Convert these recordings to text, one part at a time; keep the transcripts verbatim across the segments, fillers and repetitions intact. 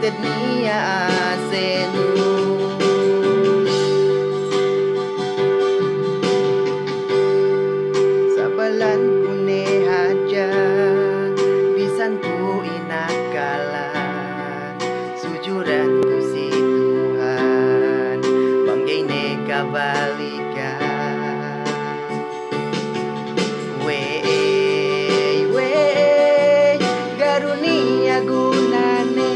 Gated niya' asenu. Sabalan ku ne hadja, bisan ku inakalan, sujuran ku si Tuhan, bang ga'i ne kabalikan. We'ey, we'ey, ga' du niya' gunane,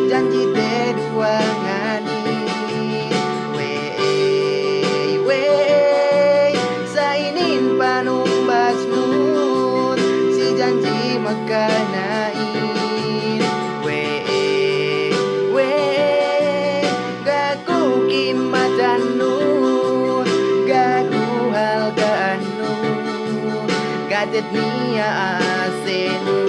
janjite duwanganin. We'ey, we'ey, sa' inin panumbasnun, si janji makana'in. We'ey, we'ey, ga' ku kimmatannu, ga' ku halga'annu, gated niya' asenu.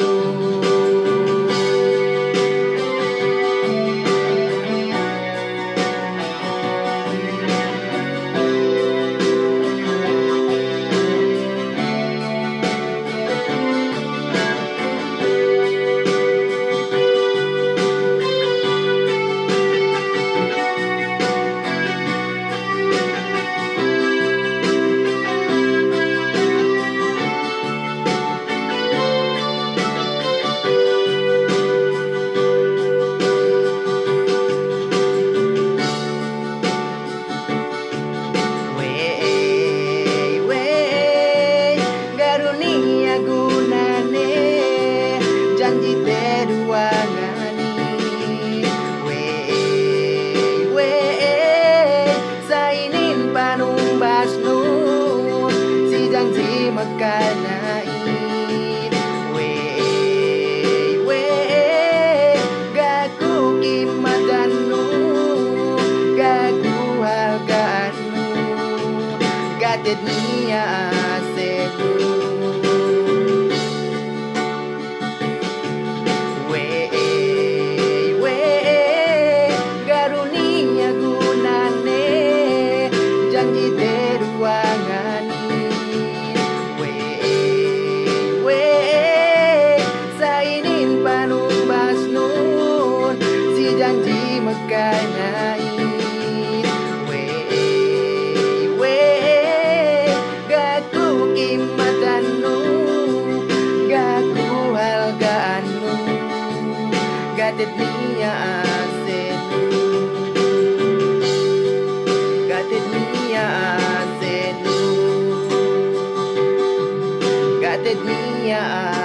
We'ey, we'ey, ga' du niya' gunane, janjite duwanganin. We'ey, we'ey, sa' inin panumbasnun, si janji makana'in. We'ey, we'ey, ga' ku kimmatannu, ga' ku halga'annu, gated niya' asenu. We'ey, we'ey, ga' du niya' gunane, janjite duwanganin. We'ey, we'ey, sa' inin panumbasnun, si janji makana'in. We'ey, we'ey, ga' ku kimmatannu, ga' ku halga'annu, gated niya' asenu. Gated niya' asenu. Gated niya'